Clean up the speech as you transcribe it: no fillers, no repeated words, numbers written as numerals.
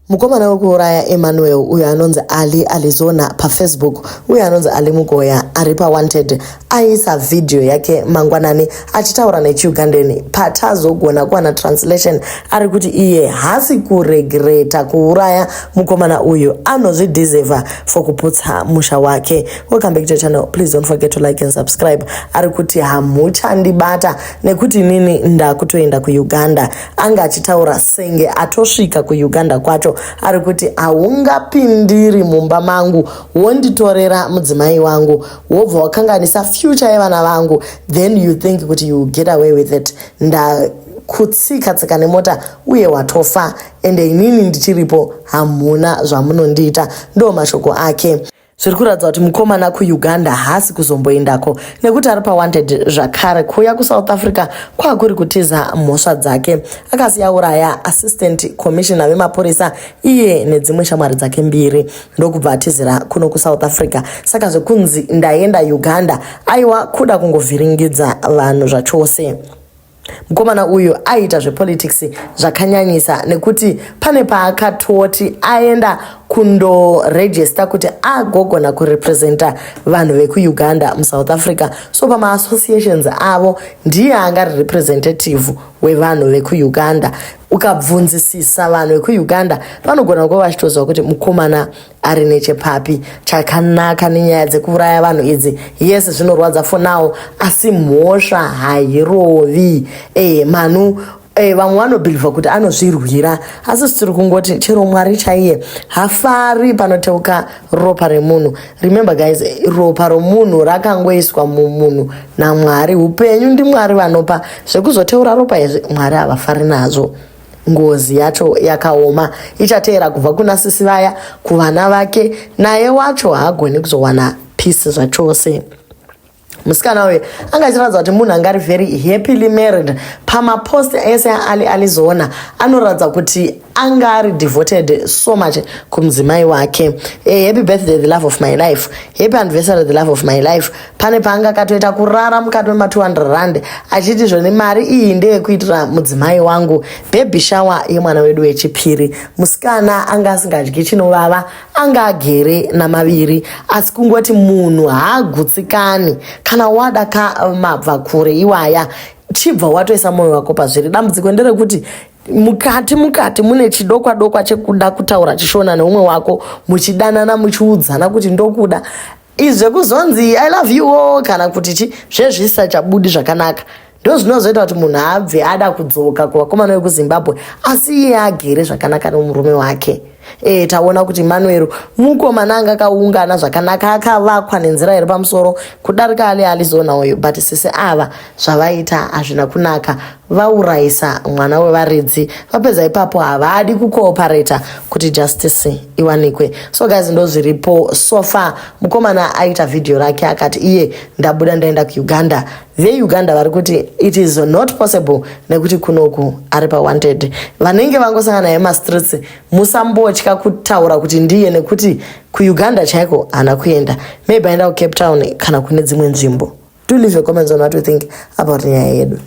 Mukomana wekuuraya Emmanuel uyo anonzi Ali Alizona paFacebook uye anonzi Ali Mugoya ari paWanted aisa vhidhiyo yake mangwanani achitaura nechiUgandan patazogona kuwana translation ari kuti iye haasi kuregreta kuuraya mukomana uyu anozvideserva for kuputsa musha wake. Welcome back to the channel. Please don't forget to like and subscribe. Ari kuti hamuchandibata nekuti inini ndakutoenda kuUganda. Anga achitaura senge atosvika kuUganda kwacho. Ari kuti haungapindiri mumba mangu wonditorera mudzimai wangu wobva wakanganisa future yevana vangu, then you think kuti you get away with it. Ndakutsika tsika nemota uye watofa, ende inini ndichiripo hamuna zvamunondiita. Ndo mashoko ake. Zviri kuratidza kuti mukomana kuUganda haasi kuzomboendako nekuti ari pawanted zvakare. Kuuya kuSouth Africa kwakuri kutiza mhosva dzake. Akasiya uraya assistant commissioner vemapurisa iye nedzimwe shamwari dzake mbiri, ndokubva atizira kuno kuSouth Africa. Saka zvekunzi ndaenda Uganda, aiwa, kuda kungovhiringidza vanhu zvachose. Mukomana uyu aiita zvepolitics zvakanyanyisa nekuti pane paakatoti aenda kundorejista kuti agogona kurepresenta vanhu vekuUganda muSouth Africa. So pamaassociations avo ndiye anga ari representative wevanhu vekuUganda. Ukabvunzisisa vanhu vekuUganda vanogona kuva vachitoziva kuti mukomana ari nechepapi. Chakanaka nenyaya dzekuuraya vanhu idzi, yes, zvinorwadza for now, asi mhosva hairovi. Manu vamwe vanobhilivha kuti anozvirwira, asi tiri kungoti chero Mwari chaiye hafari panoteuka ropa remunhu. Remember guys, ropa romunhu rakangoiswa mumunhu naMwari. Upenyu ndiMwari vanopa. Zvekuzoteura ropa izvi Mwari havafari nazvo. Ngozi yacho yakaoma, ichateera kubva kuna sisi vaya kuvana vake, naye wacho haagoni kuzowana peace zvachose. Musikana uyu anga achiratidza kuti munhu anga ari very happily married. Pamapost ese aAli Alizona anoratidza kuti anga ari devoted so much kumudzimai wake. Happy birthday, the love of my life, happy anniversary, the love of my life. Pane paanga akatoita kurara mukati mema200 rand achiti zvone mari iyi ndeyekuitira mudzimai wangu baby shower yemwana wedu wechipiri. Musikana anga asingadyi chinovava, anga agere namaviri, asi kungoti munhu haagutsikani. Kana wada kamabva kure iwaya, chibva watoisa mwoyo wako pazviri. Dambudziko nderekuti mukati mukati mune chidokwa dokwa chekuda kutaura chiShona neumwe wako, muchidanana, muchiudzana kuti ndokuda. Izvi zvekuzonzi "I love you" o kana kuti chi zvezvisachabudi zvakanaka, ndo zvinozoita kuti munhu abve ada kudzoka kuvakomana vekuZimbabwe, asi iye agere zvakanaka nomurume wake. Taona kuti Manuel mukomana anga akaungana zvakanaka, akavakwa nenzira iri pamusoro kudarika Ali Alizona uyu, but sisi ava zvavaita hazvina kunaka. Vaurayisa mwana wevaridzi. Vapedza ipapo havadi kucooperata kuti justice iwanikwe. So guys, ndo zviripo so far. Mukomana aita vhidhiyo rake akati iye ndabuda ndaenda kuUganda. VeUganda vari kuti it is not possible nekuti kunoku ari pawanted. Vanenge vangosangana naye mastreets, musambotya kutaura kuti ndiye, nekuti kuUganda chaiko haana kuenda. Maybe aenda kuCape Town kana kune dzimwe nzvimbo. Do leave your comments on what you think about nyaya yedu.